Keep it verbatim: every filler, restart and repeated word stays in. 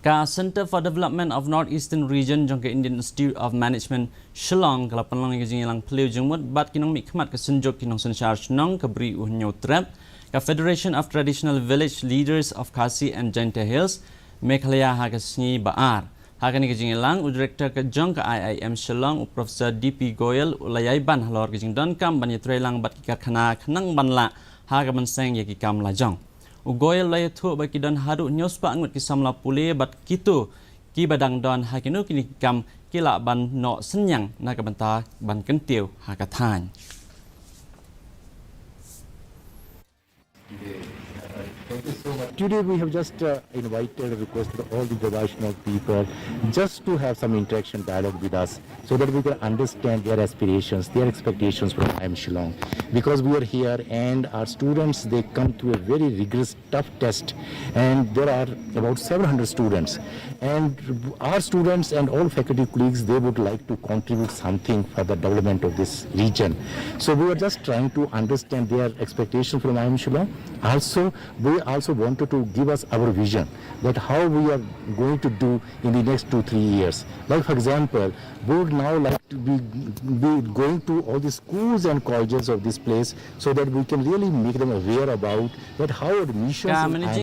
Ka Centre for Development of North Eastern Region jong ka Indian Institute of Management Shillong ka la pynlong ïa ka jingïalang phylliew jingmut bad ki nongmihkhmat ka Synjuk ki nongsynshar shnong ka Bri U Hynñiewtrep, ka Federation of Traditional Village Leaders of Khasi and Jaintia Hills Meghalaya ha ka sngi Ba-ar. Ha kane ka jingïalang, u Director ka jong ka I I M Shillong, u Professor D P Goyal, u la ïai ban halor ka jingdonkam ban ïatreilang bad ki karkhana khnang ban lah ha ka ban seng ïa ki kam lajong. U Goyal u la ïathuh ba ki don haduh hynñiewspah ngut ki samla pule bad kito kiba dang don ha kino kine ki kam ki lah ban noh synñiang na ka bynta ban kyntiew ha ka thaiñ. Today we have just uh, invited, requested all the Jadai Shillong people just to have some interaction, dialogue with us, so that we can understand their aspirations, their expectations from I I M Shillong. Because we are here and our students, they come through a very rigorous, tough test, and there are about seven hundred students. And our students and all faculty colleagues, they would like to contribute something for the development of this region. So we are just trying to understand their expectation from I I M Shillong. Also, they also wanted to give us our vision that how we are going to do in the next two, three years. Like, for example, we would now like to be, be going to all the schools and colleges of this place so that we can really make them aware about that how admissions Ka in managing